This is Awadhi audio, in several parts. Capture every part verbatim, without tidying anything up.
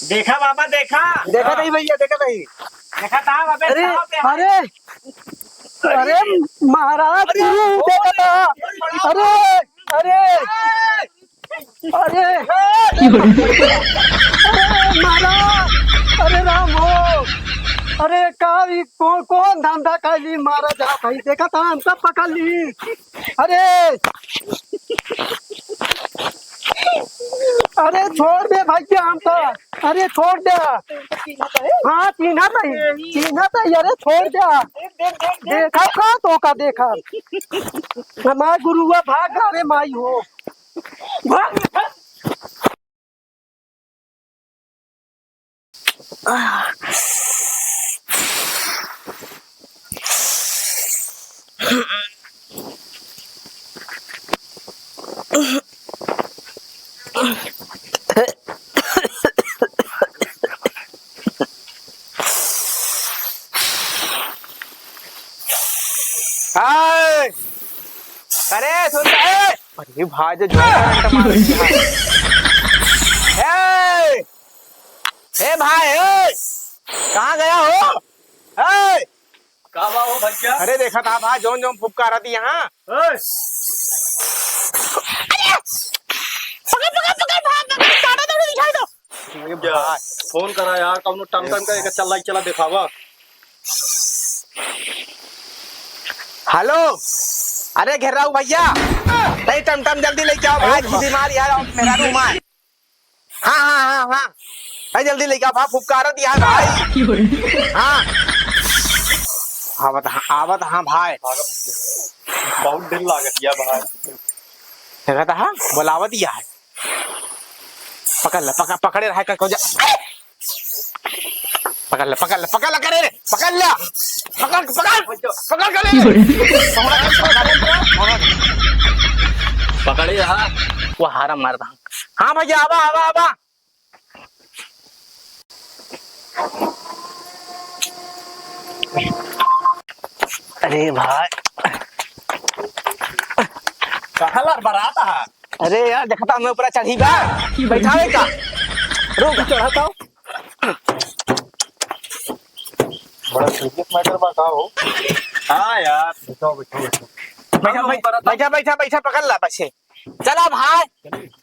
देखा बाबा, देखा। देखा नहीं भैया, देखा नहीं। देखा था बाबा, अरे, साहब, देखा। अरे, अरे महाराज, अरे, गुरु, देखा था। अरे, अरे, अरे, अरे महाराज, अरे राम हो। अरे का ई कौन, कौन धंधा कैली महाराज आप है? देखा था हमका पकड़ ली। अरे, अरे छोड़ दे भैया हमका। अरे छोड़ दे। हाँ, चीन्हा तो ही, चीन्हा तो ही, अरे छोड़ दे। देखा का तो का देखा। हमार गुरुआ भाग गए माई हो। भाग। हाय! अरे, सुन ए! अरे भाई, जो जोर करंट मार दिया। ए! ए भाई, ए! कहाँ गया हो? ए! का बा हो भैया? अरे देखा था भाई, जौन जौन फुफकार रहती यहाँ। ए! पकड़, पकड़, पकड़, भाग, पकड़, काटा दौड़ी दिखाई दो। अरे क्या? भाई। फोन करा यार, कौनो टमटम का एक चल, लाइट चला देखावा। हेलो, अरे घेर्राऊ भैया, नहीं टमटम जल्दी लेके आओ भाई, अरे बीमार यार, और मेरा रूम है। हाँ, हाँ, हाँ, हाँ, भाई जल्दी लेके आओ भाई, फुफकारत यार भाई। हाँ, आवत हाँ, आवत हाँ भाई। बहुत दिन लागत या भाई। देखा था हाँ, बोलावत या है। पकड़ ले, पकड़, पकड़े रहा, का, को जा। पकड़ ले, पकड़ ले, पकड़ ले, करे रे, पकड़ ले, पकड़, पकड़, पकड़, करे रे। पकड़े रहा। वो हारा मार दा। हाँ भैया, आवा, आवा, आवा। अरे भाई। कहाँ लड़बड़ात है? अरे यार, देखता हमें ऊपर चढ़ी बा। बैठावे का? रुक। चढ़ा था। बड़ा सीरियस मैटर बा का हो? हाँ यार। बैठो, बैठो, बैठो। बैठा, बैठा, बैठा, बैठा, पकड़ ला पाछे। चला भाई,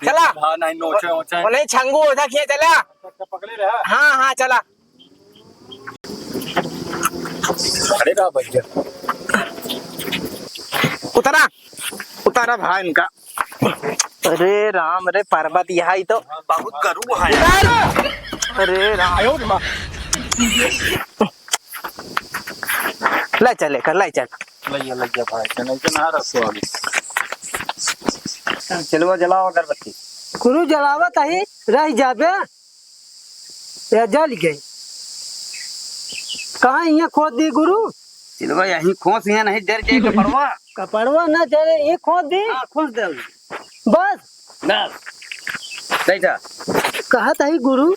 चला। भाई नहीं, नोचे, ओचे। वो नहीं, छंगू ओझा किए, चला। अच्छा, पकड़े रहा। हाँ, हाँ, चला। अरे रहा भैया। उतरा, उतारा भाई इनका। अरे राम रे, पर्वत यहाँ ही तो। बहुत गरु है। उतर। अरे राम। आयो रे माँ। ले चले कर, ले चल। ले जा, ले जा भाई, चल, चल, ना रखो अभी। चलवा जलाओ अगरबत्ती। गुरु जलावत ही, रह जाबे। या जल गई। कहाँ इहाँ खोद दी गुरु? चलवा यहीं खोस, यहाँ नहीं जर जाए कपड़वा। कपड़वा ना जरे, ये खोद दी। हाँ, खोस दे अभी। बस। बस। बैठा। कहत ही गुरु,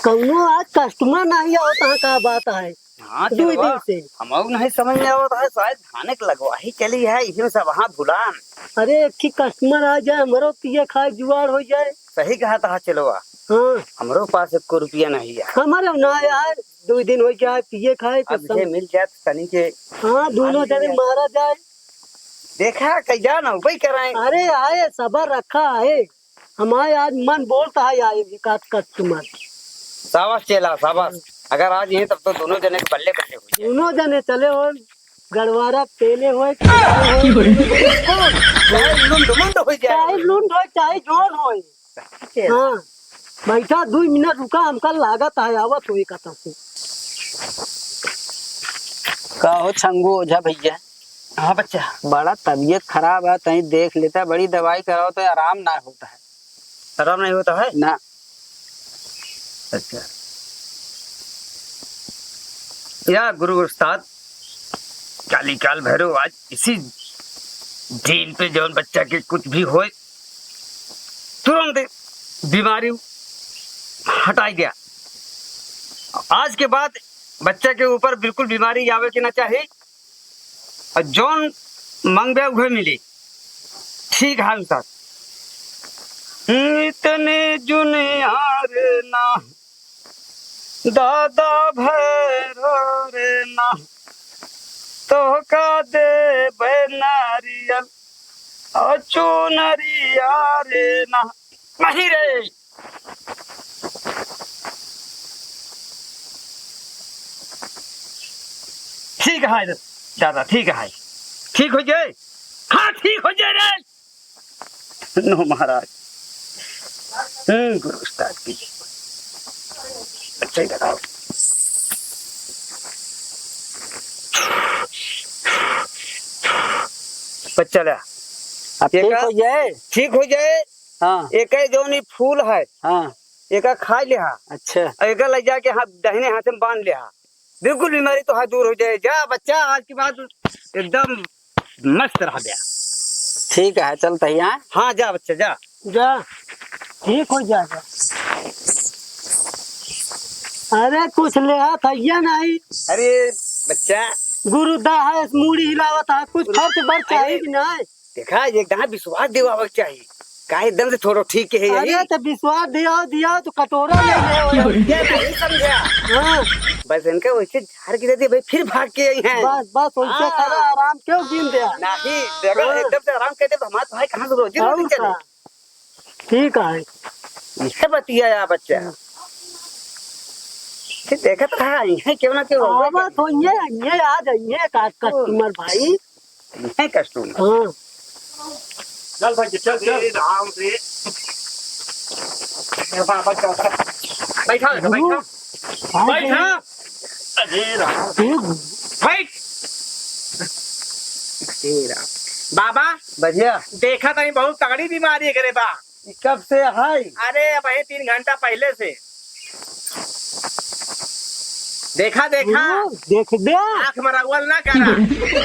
कौनो आज कस्टमर नहीं आवत है, का बात है? हाँ, दुई चलवा, दिन से। हमहू नहीं समझ में आवत है, शायद धाने के लगवाही चली है, इही में सब हाथ भुलान। अरे, एक ही कस्टमर आ जाए, हमरो पिए खाए जुआड़ हो जाए। सही कहत हा चलवा। हाँ। हमरो पास एको रुपया नहीं है। हमारे ना यार, दुई दिन हो जाए, पिए खाए के अब सब। ये मिल जात तनी के। हाँ, दोनों हाँ, जने मिल जाए। मारा जाए। देखा, कई जान हो, वही कराए। अरे, आए, सबर रखा है। हमारे आज मन बोलता है आए भी काट काट तुम्हारे। शाबाश चेला, शाबाश। अगर आज ये तब तो दोनों जने के बल्ले बल्ले हो जाए। दोनों जने चले हो, गड़वारा पेले होए, चाहे लुंड मुंड हो जाए। चाहे लुंड होए, चाहे जौन होए। चेला। हाँ, बैठा दुई मिनट रुका, हमका लागत है आवत हुई कतौ से। का हो छंगू ओझा भैया? हाँ बच्चा। बड़ा तबीयत खराब है, तनी देख लेता, बड़ी दवाई कराओ तो आराम ना होता है। आराम नहीं होता है? ना। अच्छा। या गुरु उस्ताद, काली काल भैरव, आज इसी दिन पे जौन बच्चा के कुछ भी होए, तुरंत बीमारी हटाई दिया। आज के बाद बच्चा के ऊपर बिल्कुल बीमारी आवे के ना चाही। और जौन मंगबे उहे मिली। ठीक है उस्ताद। इतनी जुनियार ना, दादा भैरो रे ना, तोहका देबे नारियल और चुनरिया रे ना। नहीं रे। ठीक है दादा, ठीक है, ठीक हो जाए। हाँ, ठीक हो जाए रे। नो महाराज। हम्म, गुरु उस्ताद की। अच्छा ही लगाओ। बच्चा ले। अब ठीक एका हो जाए। ठीक हो जाए। हाँ। एका जौन ई फूल है, हाँ। एका खाइ लिहा। अच्छा। और एका ले जाके हाथ, दाहिने हाथ में बांध लिहा। बिल्कुल बीमारी तोहार दूर हो जाए। जा बच्चा, आज के बाद एकदम मस्त रह गया। ठीक है, चलत ही, हाँ? हाँ, जा बच्चा, जा। जा, ठीक हो जाएगा। अरे, कुछ लेहा था या नहीं? अरे बच्चा। गुरु दा है, मूड़ी हिलावत है, कुछ अरे, खर्च बर्च चाहिए अरे, कि नहीं? देखा, एक दाना विश्वास दिवावे के चाही। काहे एकदम से थोड़ो ठीक के है यही? अरे, तो विश्वास दिया, दिया तो कटोरा ले ले हो। ये नहीं समझा। हाँ। बस इनका वैसे झाड़ के दे दे भाई, फिर भाग के आई हैं। बस, बस, वैसे हाँ। करा, आराम क्यों दिन दे? नहीं, देखा, हाँ। एकदम से आराम कर दे, तो हमारे भाई कहाँ से रोजी और रोटी चले? का? ठीक है। ये बतिया या बच्चा। हम्म। ये देखत रहा, ये क्यों ना क्यों हो गया? आवा तो ये, ये आ जाइए, का-, ओ। कस्टमर भाई। है कस्टमर। हाँ। चल भाई, चल, चल। ए राम रे। ए बाबा, चल। बैठा, बैठा। गुरु, हाँ, बैठा। गुरु। अरे राम। गुरु। बैठ। ए राम। बाबा, बढ़िया। देखा तनी बहुत तगड़ी बीमारी है करे बा। ई कब से है? अरे, अब यही तीन घंटा पहले से। देखा, देखा। गुरु, देख दे। आँख मरौल ना करा।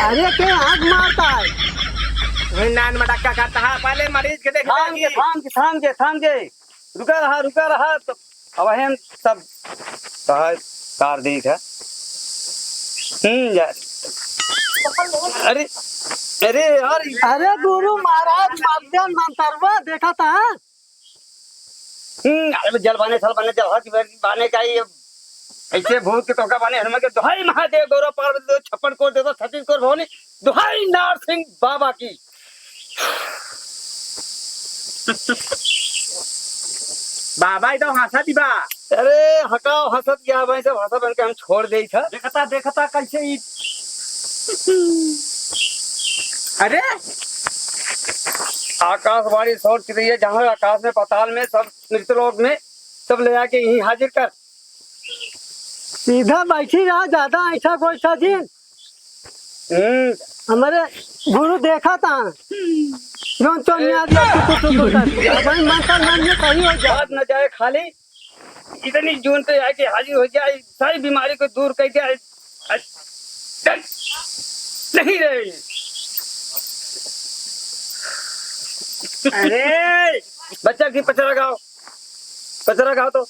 अरे, के आँख मारता है? वही नान मटक्का करता है। पहले मरीज के देखा थाम के, कि थाम के, थाम के, थाम के। रुका रहा, रुका रहा। तो अब हम सब कहा कार देख है। हम्म, यार। अरे, अरे यार। अरे गुरु महाराज, मर्दन मंतरवा देखा था। हम्म, अरे जल बाने, थल बाने, जल हर बाने का ये ऐसे भूत के तोका बाने, हनुमान के दोहाई महादेव, गौरव पार्वती दो, छप्पन कोर दे दो, छत्तीस कोर भवानी, दोहाई नारसिंह बाबा की। बाबा, ई तो हंसत ही बा। अरे हटाओ, हंसत क्या भाई, सब हंसत बन के हम छोड़ दे था। देखता, देखता कैसे ई। अरे आकाशवाणी सौर चिड़ैया, जहाँ आकाश में, पाताल में, सब मृतलोक में, सब ले आके यहीं हाजिर कर। सीधा बैठी रहा, ज्यादा ऐसा कोई सा जी। हम्म। हमारे गुरु देखा था, जौन चोनिया दिया, टुकुर टुकुर कर दिया। भाई, माता मन में सही हो जाए। बात न जाए खाली, इतनी जून पे आके हाजिर हो जाए, सारी बीमारी को दूर कर दिया। नहीं रहे। अरे, बच्चा की पचरा गाओ। पचरा गाओ तो।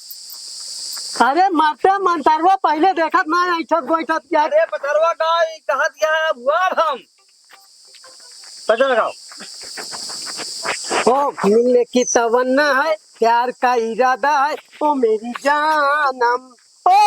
अरे मरते मंतरवा पहिले देखत ना ऐठत गोइठत क्या? अरे पचरवा गाओ, ई कहत क्या है, अब हुआ अब हम। पचरा गाओ। ओ मिलने की तमन्ना है, प्यार का इरादा है, ओ मेरी जानम, ओ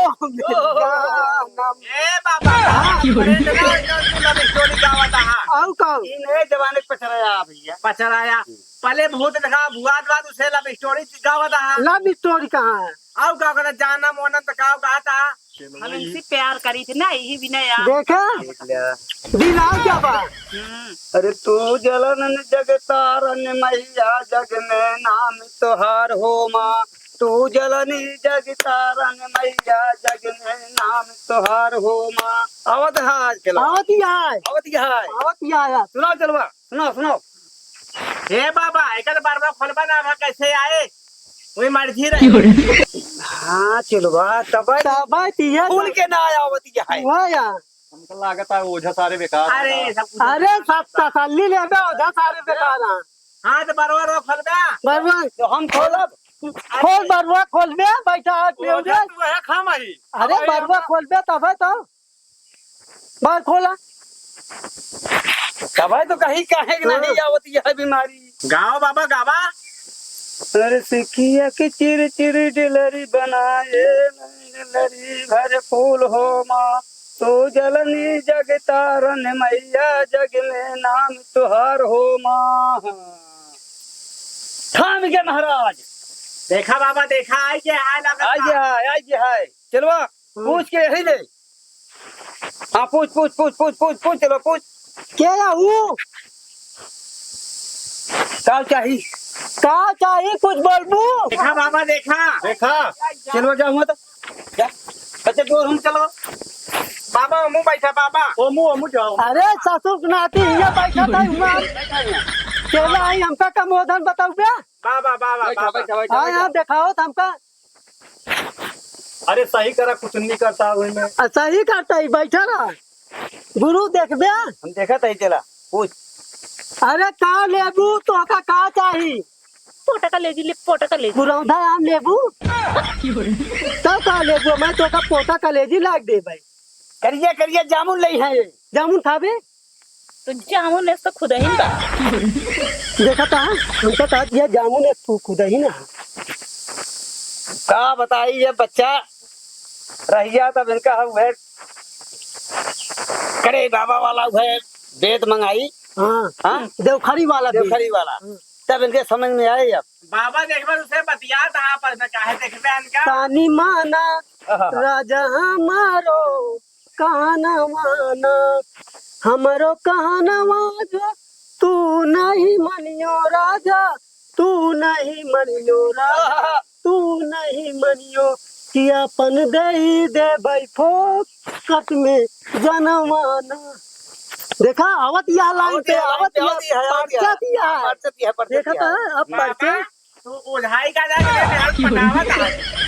मेरी जानम। ए बाबा, हाँ। अरे देखा, एकदम तू love story गावत आहा। आऊ का? ई नए जमाने के पचरा आया भैया। पचरा आया। पहले भूत देखा, भुआत बाद उसे love story गावत आहा। Love story कहाँ है? आऊ का कहता, जानम वनम तो गाओ कहता। हम इनसे प्यार करी थी ना, यही विनय आ। देखा? देख लिया। दिल आ गया बा। हम्म। अरे तू जलन जग तारन मैया, जग में नाम तोहार हो माँ। तू जलनी जग तारन मैया, जग में नाम तोहार हो माँ। आवत है आज के लोग। आवत ही है। आवत ही है। आवत ही है। सुनाओ चलवा, सुनाओ, सुनाओ। हे बाबा, एकर बरवा खोलबा ना, हम कैसे आए? वही मर्जी रहे। हाँ, चलवा, तब तब पिया फूल ना। के ना आवत ही है। वाह यार। हमको लागत है ओझा सारे बेकार हैं। अरे, सब तसल्ली लेबे, ओझा सारे बेकार हैं। हाँ, तो बरवा रो खोलबे। बरवा। तो हम खोलब। खोल बरवा, खोलबे, बैठा हाथ में ओझा उधर। तू है खामा ही। अरे, अब बरवा खोलबे तब है तो। बार खोला। तब है तो कहीं काहे कि नहीं हाँ। आवत यह बीमारी। गाओ बाबा, गावा। अरे सिखिया के चिर चिर डिलरी बनाए, लरी भर फूल हो माँ, तू जलनी जग तारन मैया, जग में नाम तुहार हो माँ। थाम के महाराज। देखा बाबा, देखा, आई के हाय लागत आई बा। के हाय, आई के हाय। चलवा, हम्म। पूछ के यही ले। हाँ, पूछ, पूछ, पूछ, चलो, पूछ। के या हूँ? का चाही? का चाही, कुछ बोलबू? देखा बाबा, देखा। देखा, चलवा जाऊँ तो। जा। अच्छा, दूर हम चलो। बाबा, ओमू बैठा, बाबा। ओमू, ओमू जाओ। अरे, ससुर के नाती हियाँ बैठा था, हुआँ। बैठा हियाँ। चला आई, हमका का मोदन बताऊ बे? बाबा, बाबा, बैठा, बाबा। बैठा, बैठा, हाँ, बैठा। हाँ, देखाओ तो हमका। अरे सही करा, कुछ नहीं करता वही में। आ, सही करता ही, बैठा रहा। गुरु देखबे? हम देखत ही, चला, पूछ। अरे का लेबू, तोहका का चाही? पोटा कलेजी ले, पोटा कलेजी। गुरौधा आम लेबू? तब का लेबू? मैं तोहका पोटा कलेजी लाग दे भाई। करिया करिया जामुन लई है। जामुन खाबे? तो जामुन एस तो खुदहिन बा। देखा था, हमका कहा दिया जामुन एस तू खुदहिन है। का बताई ये बच्चा, रहिया तब इनका हम उहे करे बाबा वाला उहे वेद मंगाई। हाँ, हाँ? देवखरी वाला भी। देवखरी वाला। हाँ। तब इनके समझ में आए अब। बाबा देखबे उसे बतियात हा आपस में, काहे देखबे इनका? तानी माना आहा। राजा हमारो कहनवा ना, हमरो कहनवा जो तू नहीं मनियो राजा, तू नहीं मनियो राजा, तू नहीं मनियो कि अपन देई देबै फोकट में जनवा ना। देखा, आवत या लाइन आवत पे, या लाइन आवत पे, या, आवत या, आवत या। पर्चा दिया, पर्चा दिया, पर्चा देखा दिया। था, अब पर्चा। तू ओझाई का जाके मेहर पटावत है।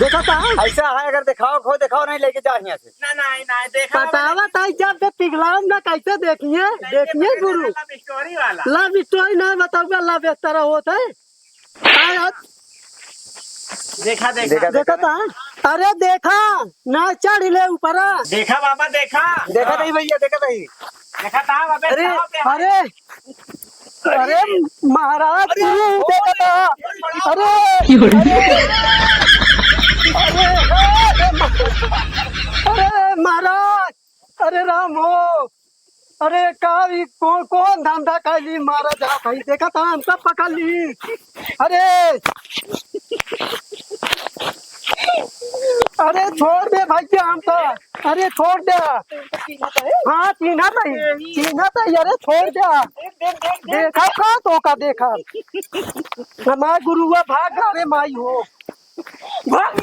देखा था? ऐसा है, अगर देखाओ, खो देखाओ, नहीं लेके जा यहाँ से। ना, नहीं, नहीं, देखा पटावत है, जब से पिघलाम ना, कैसे देखिए, नहीं, देखिए देखा गुरु। Love story वाला। Love story ना बताऊंगा, love इस तरह होता है। हाँ, यार। देखा, देखा। देखा, देखा देखा। था? अरे देखा, ना चढ़ ले ऊपरा। देखा बाबा, देखा। देखा नहीं भैया, देखा नहीं। देखा था बाबा, अरे, साहब, देखा। अरे, अरे महाराज, अरे, गुरु, देखा था? अरे, अरे, अरे, अरे, अरे महाराज, अरे राम हो, अरे का ई कौन, कौन धंधा कैली महाराज आप है? देखा था हमका पकड़ ली। अरे, अरे छोड़ दे भैया हमका। अरे छोड़ दे। हाँ, चिन्हा नहीं, चिन्हा नहीं, अरे छोड़ दे। देखा का तो का देखा। हमार गुरुआ भाग, अरे माई हो। भाग।